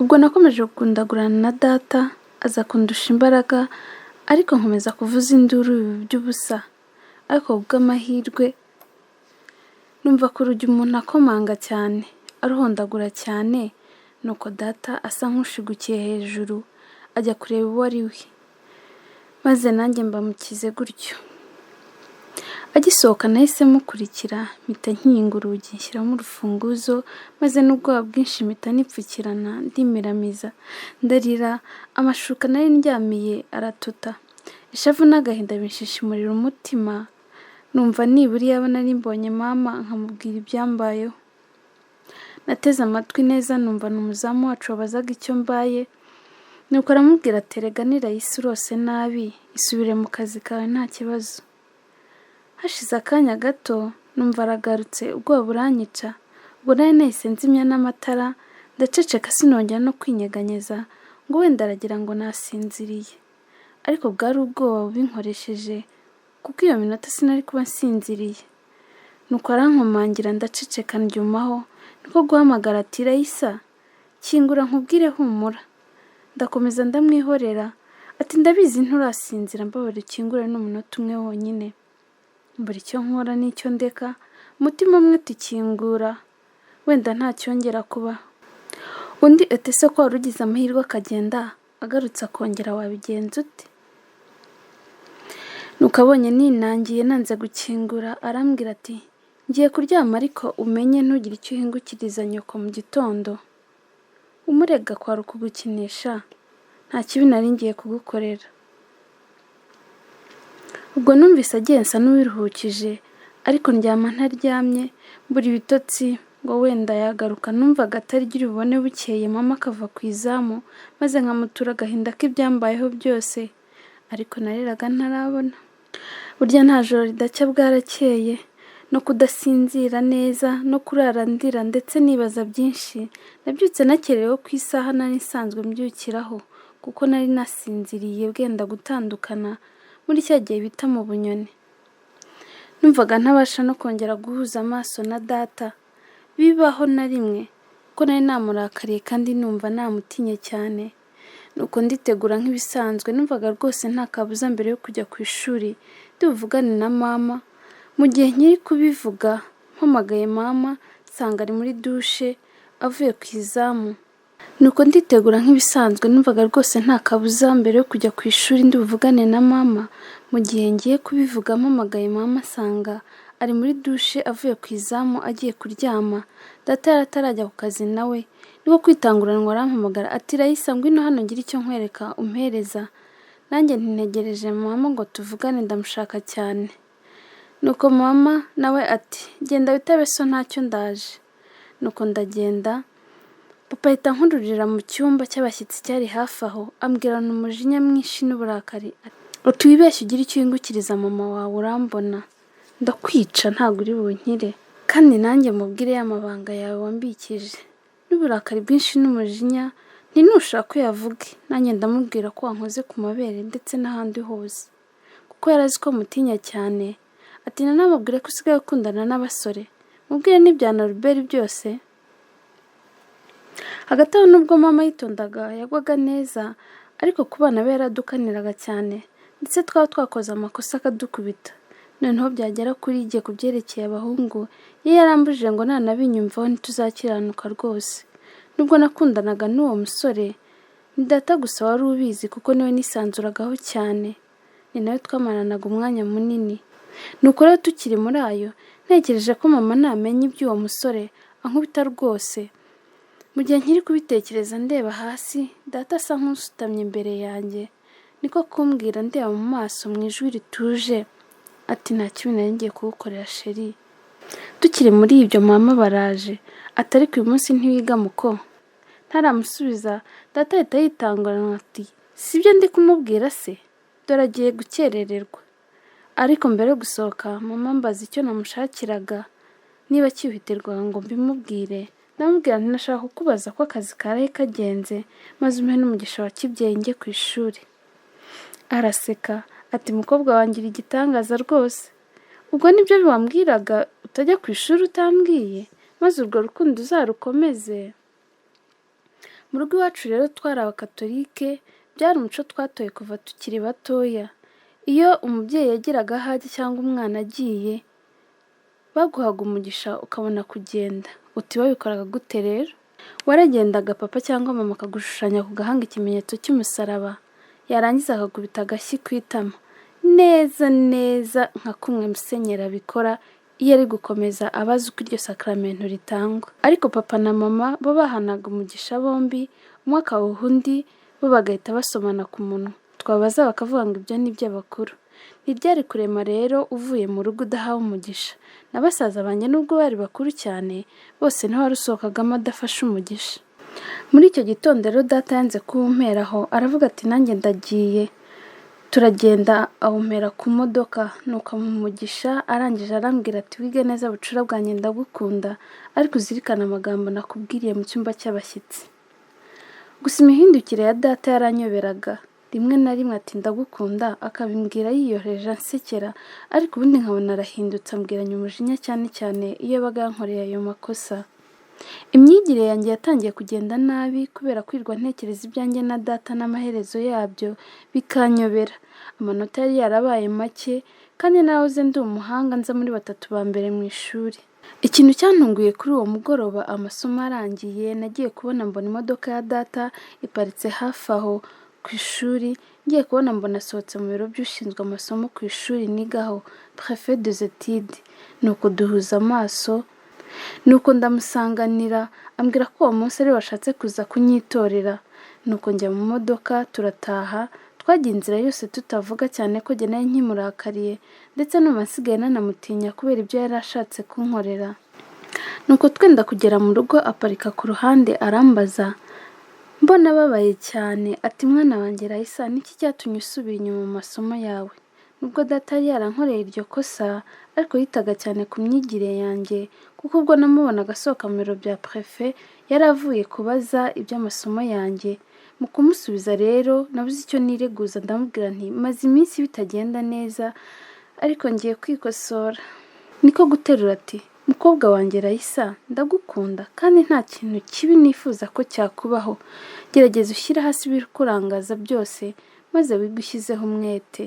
Ubwo nakomeje kugundagurana na data, aza kundusha imbaraga, ariko nkomeza kuvuza induru biba iby'ubusa. Ariko ku bw'amahirwe numva ku rugi umuntu akomanga cyane, aruhondagura cyane, nuko data asa nk'ushigukiye hejuru ajya kureba uwo ari we, maze nanjye mba mukize gutyo. Agisohoka nahise mukurikira, mpita nkinga urugi nshyiramo urufunguzo, maze n'ubwoba bwinshi mpita nipfukirana ndimiramiza, ndarira, amashuka nari ndyamiye aratota, ishavu n'agahinda binshishimurira umutima, numva nibura iyaba nari mbonye mama nkamubwira ibyambayeho. Nateze amatwi neza numva ni umuzamu wacu wabazaga icyo mbaye, nuko aramubwira ati erega ni Raisa urose nabi, isubire mu kazi kawe nta kibazo. Hashize akanya gato numva aragarutse, ubwoba buranyica, ubwo nari nahise nzimya n'amatara, ndaceceka sinongera no kwinyeganyeza ngo wenda aragira ngo nasinziriye. Ariko bwari ubwoba bubinkoresheje kuko iyo minota sinari kuba nsinziriye. Nuko arankomangira ndaceceka ndyumaho, niko guhamagara ati Raisa, kingura nkubwire humura. Ndakomeza ndamwihorera, ati ndabizi nturasinzira, mbabarira ukingure n'umunota umwe wonyine. Mbura icyo nkora n'icyo ndeka, umutima umwe uti kingura, wenda ntacyongera kuba. Undi ati ese ko wari ugize amahirwe akagenda, agarutse akongera wabigenza ute? Nuko abonye ninangiye nanze gukingura, arambwira ati ngiye kuryama ariko umenye ntugire icyo uhingukiriza nyoko mu gitondo. Umurega kwari ukugukinisha, nta kibi nari ngiye kugukorera. Ubwo numvise agiye nsa n'uwiruhukije, ariko ndyama ntaryamye, mbura ibitotsi ngo wenda yagaruka. Numvaga atari bubone bukeye mama akava ku izamu, maze nkamutura agahinda k'ibyambayeho byose, ariko nariraga ntarabona. Burya nta joro ridacya bwarakeye, no kudasinzira neza no kurara ndira ndetse nibaza byinshi, nabyutse nakererewe ku isaha nari nsanzwe mbyukiraho, kuko nari nasinziriye bwenda gutandukana muri cya gihe bita mu bunyoni. Numvaga ntabasha no kongera guhuza amaso na data, bibaho na rimwe, kuko nari namurakariye kandi numva namutinye cyane. Nuko nditegura nk'ibisanzwe, numvaga rwose nta kabuza mbere yo kujya ku ishuri ndi buvugane na mama. Mu gihe nkiri kubivuga mpamagaye mama, nsanga ari muri dushe avuye ku izamu. Nuko nditegura nk'ibisanzwe, numvaga rwose nta kabuza mbere yo kujya ku ishuri ndi buvugane na mama. Mu gihe ngiye kubivuga mpamagaye mama, nsanga ari muri dushe avuye ku izamu agiye kuryama. Data yari atarajya ku kazi nawe, niko kwitanguranwa arampamagara ati Raisa, ngwino hano ngire icyo nkwereka umpereza. Nanjye nti ntegereje mama ngo tuvugane, ndamushaka cyane. Nuko mama nawe ati genda witabe so ntacyo, ndaje. Nuko ndagenda, papa ahita ankururira mu cyumba cy'abashyitsi cyari hafi aho, ambwirana umujinya mwinshi n'uburakari ati wibeshye ugire icyo uhingukiriza mama wawe urambona, ndakwica ntabwo uri bunkire, kandi nanjye mubwire ya mabanga yawe wambikije. N'uburakari bwinshi n'umujinya nti nushaka uyavuge, nanjye ndamubwira ko wankoze ku mabere ndetse n'ahandi hose, kuko yari azi ko mutinya cyane. Ati nanamubwire ko usigaye ukundana n'abasore, mubwire n'ibya Norbert byose. Hagati aho nubwo mama yitondaga yagwaga neza, ariko ku bana be yaradukaniraga cyane, ndetse twaba twakoze amakosa akadukubita. Noneho byagera kuri jye ku byerekeye abahungu, ye yarambujije ngo nanabinyumvaho ntituzakiranuka rwose. Nubwo nakundanaga n'uwo musore, ni data gusa wari ubizi kuko niwe nisanzuragaho cyane, ni nawe twamaranaga umwanya munini. Nuko rero tukiri muri ayo, ntekereje ko mama namenya iby'uwo musore ankubita rwose. Mu gihe nkiri kubitekereza ndeba hasi, data asa nk'usutamye imbere yanjye, niko kumbwira ndeba mu maso mu ijwi rituje ati nta kibi nari ngiye kugukorera chérie. Tukiri muri ibyo mama baraje, ati ariko uyu munsi ntiwiga muko? Ntaramusubiza data ahita yitanguranwa ati sibyo ndi kumubwira se, dore agiye gukerererwa. Ariko mbere yo gusohoka mama ambaza icyo namushakiraga niba cyihutirwa ngo mbimubwire, ndamubwira nti nashaka kukubaza ko akazi karaye kagenze, maze umpe n'umugisha wa kibyeyi njye ku ishuri. Araseka ati mukobwa wanjye uri igitangaza rwose, ubwo nibyo wambwiraga utajya ku ishuri utambwiye, maze urwo rukundo uzarukomeze. Mu rugo iwacu rero twari Abakatolike, byari umuco twatoye kuva tukiri batoya. Iyo umubyeyi yageraga aho ajya cyangwa umwana agiye, baguhaga umugisha ukabona kugenda. Uti babikoraga gute rero? Waragendaga papa cyangwa mama akagushushanya ku gahanga ikimenyetso cy'umusaraba, yarangiza akagukubita agashyi ku itama, neza neza nka kumwe musenyeri abikora iyo ari gukomeza abazi uko iryo sakaramentu ritangwa. Ariko papa na mama bo bahanaga umugisha bombi, umwe akawuha undi, bo bagahita basomana ku munwa. Twabaza bakavuga ngo ibyo ni iby'abakuru. Ntibyari kurema rero uvuye mu rugo udahawe umugisha. Na basaza banjye nubwo bari bakuru cyane, bose ntiwarusohokagamo adafashe umugisha. Muri icyo gitondo rero data yanze kuwumperaho, aravuga ati nanjye ndagiye. Turagenda awumpera ku modoka, nuko ampa umugisha, arangije arambwira ati wige neza bucura bwanjye ndagukunda, ariko uzirikane amagambo nakubwiriye mu cyumba cy'abashyitsi. Gusa imihindukire ya data yaranyoberaga. Rimwe na rimwe ati ndagukunda, akabimbwira yiyoroheje ansekera, ariko ubundi nkabona arahindutse ambwiranye umujinya cyane cyane iyo yabaga yankoreye ayo makosa. Imyigire yanjye yatangiye kugenda nabi kubera kwirirwa ntekereza ibyanjye na data n'amaherezo yabyo bikanyobera. Amanota yari yarabaye make kandi nahoze ndi umuhanga nza muri batatu ba mbere mu ishuri. Ikintu cyantunguye kuri uwo mugoroba amasomo arangiye, nagiye kubona mbona imodoka ya data iparitse hafi aho ku ishuri, ngiye kubona mbona asohotse mu biro by'ushinzwe amasomo ku ishuri nigaho, préfet des études. Nuko duhuza amaso, nuko ndamusanganira, ambwira ko uwo munsi ari we washatse kuza kunyitorera. Nuko njya mu modoka turataha, twagiye inzira yose tutavuga cyane ko jye nari nkimurakariye, ndetse numva nsigaye nanamutinya kubera ibyo yari ashatse kunkorera. Nuko twenda kugera mu rugo aparika ku ruhande arambaza, mbona ababaye cyane, ati mwana wanjye Raisa, niki cyatumye usubira inyuma mu masomo yawe? Nubwo data yari yarankoreye iryo kosa, ariko yitaga cyane ku myigire yanjye, kuko ubwo namubonaga asohoka mu biro bya préfet, yari avuye kubaza iby'amasomo yanjye. Mu kumusubiza rero nabuze icyo nireguza, ndamubwira nti maze iminsi bitagenda neza, ariko ngiye kwikosora. Niko guterura ati mukobwa wanjye Raisa, ndagukunda kandi nta kintu kibi nifuza ko cyakubaho. Gerageza ushyire hasi ibikurangaza byose maze wige ushyizeho umwete.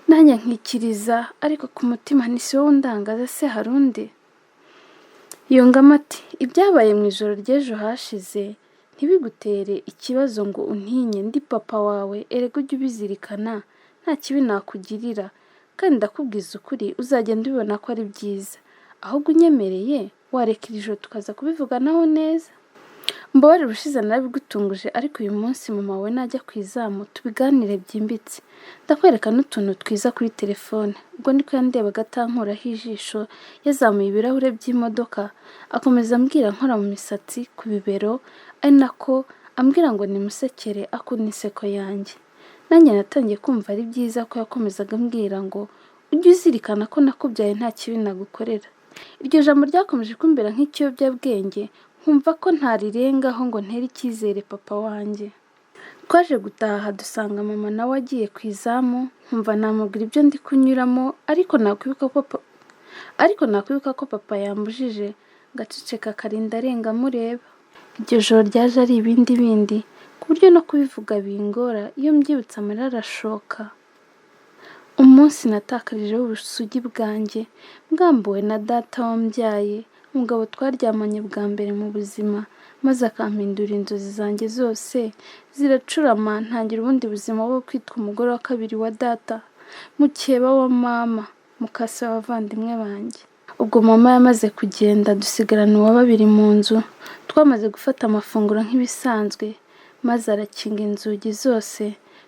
Nanjye nkikiriza, ariko ku mutima nti si wowe undangaza se hari undi? Yungamo ati ibyabaye mu ijoro ry'ejo hashize ntibigutere ikibazo ngo untinye, ndi papa wawe, erega ujye ubizirikana, nta kibi nakugirira, kandi ndakubwiza ukuri uzagenda ubibona ko ari byiza. Ahubwo unyemereye wareka iri joro tukaza kubivuganaho neza. Mbabarire ubushize narabigutunguje, ariko uyu munsi mama wawe najya ku izamu tubiganire byimbitse. Ndakwereka n'utuntu twiza kuri telefone. Ubwo niko yandebaga atankuraho ijisho, yazamuye ibirahure by'imodoka, akomeza ambwira nkora mu misatsi, ku bibero, ari nako ambwira ngo nimusekere akunda inseko yanjye. Nanjye natangiye kumva ari byiza ko yakomezaga ambwira ngo ujye uzirikana ko nakubyaye nta kibi nagukorera. Iryo jambo ryakomeje kumbera nk'ikiyobyabwenge, nkumva ko ntarirengaho ngo ntere icyizere papa wanjye. Twaje gutaha dusanga mama nawe agiye ku izamu, nkumva namubwira ibyo ndi kunyuramo, ariko nakwibuka ko papa yambujije, ngaceceka akarinda arenga amureba. Iryo joro ryaje ari ibindi bindi, ku buryo no kubivuga bingora, iyo mbyibutse amarira arashoka. Umunsi natakarijeho ubusugi bwanjye, bwambuwe na data wambyaye, umugabo twaryamanye bwa mbere mu buzima, maze akampindura inzozi zanjye zose ziracurama, ntangira ubundi buzima bwo kwitwa umugore wa kabiri wa data, mukeba wa mama, mukase w'abavandimwe banjye. Ubwo mama yamaze kugenda dusigarana uwa babiri mu nzu, twamaze gufata amafunguro nk'ibisanzwe, maze arakinga inzugi zose,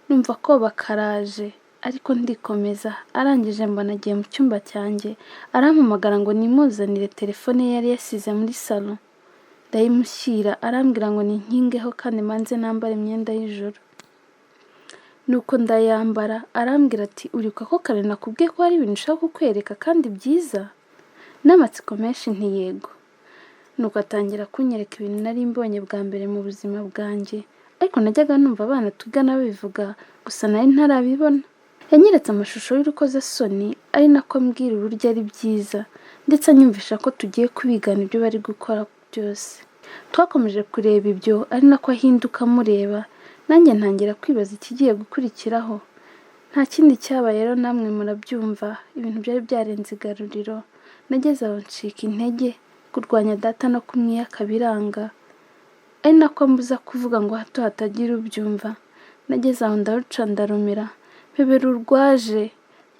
numva ko bakaraje, ariko ndikomeza, arangije mbona agiye mu cyumba cyanjye, arampamagara ngo nimuzanire telefone ye yari yasize muri salon. Ndayimushyira, arambwira ngo ninkingeho kandi mbanze nambare imyenda y'ijoro. Nuko ndayambara, arambwira ati uribuka ko kare nakubwiye ko hari ibintu nshaka kukwereka kandi byiza? N'amatsiko menshi nti yego. Nuko atangira kunyereka ibintu nari mbonye bwa mbere mu buzima bwanjye, ariko najyaga numva abana tugana babivuga, gusa nari ntarabibona. Yanyeretse amashusho y'urukozasoni, ari nako ambwira uburyo ari byiza, ndetse anyumvisha ko tugiye kubigana ibyo bari gukora byose. Twakomeje kureba ibyo ari nako ahinduka amureba, nanjye ntangira kwibaza ikigiye gukurikiraho. Nta kindi cyabaye rero namwe murabyumva, ibintu byari byarenze igaruriro. Nageze aho ncika intege, kurwanya data no kumwiyaka biranga, ari nako ambuza kuvuga ngo hato hatagira ubyumva. Nageze aho ndaruca ndarumira, mpebera urwaje,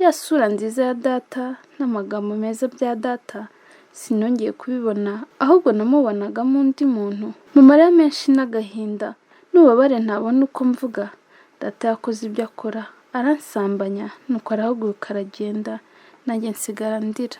ya sura nziza ya data n'amagambo meza bya data sinongeye kubibona, ahubwo namubonagamo undi muntu. Mu marira menshi n'agahinda n'ububabare ntabona uko mvuga, data yakoze ibyo akora, aransambanya, nuko arahaguruka aragenda, nanjye nsigara ndira.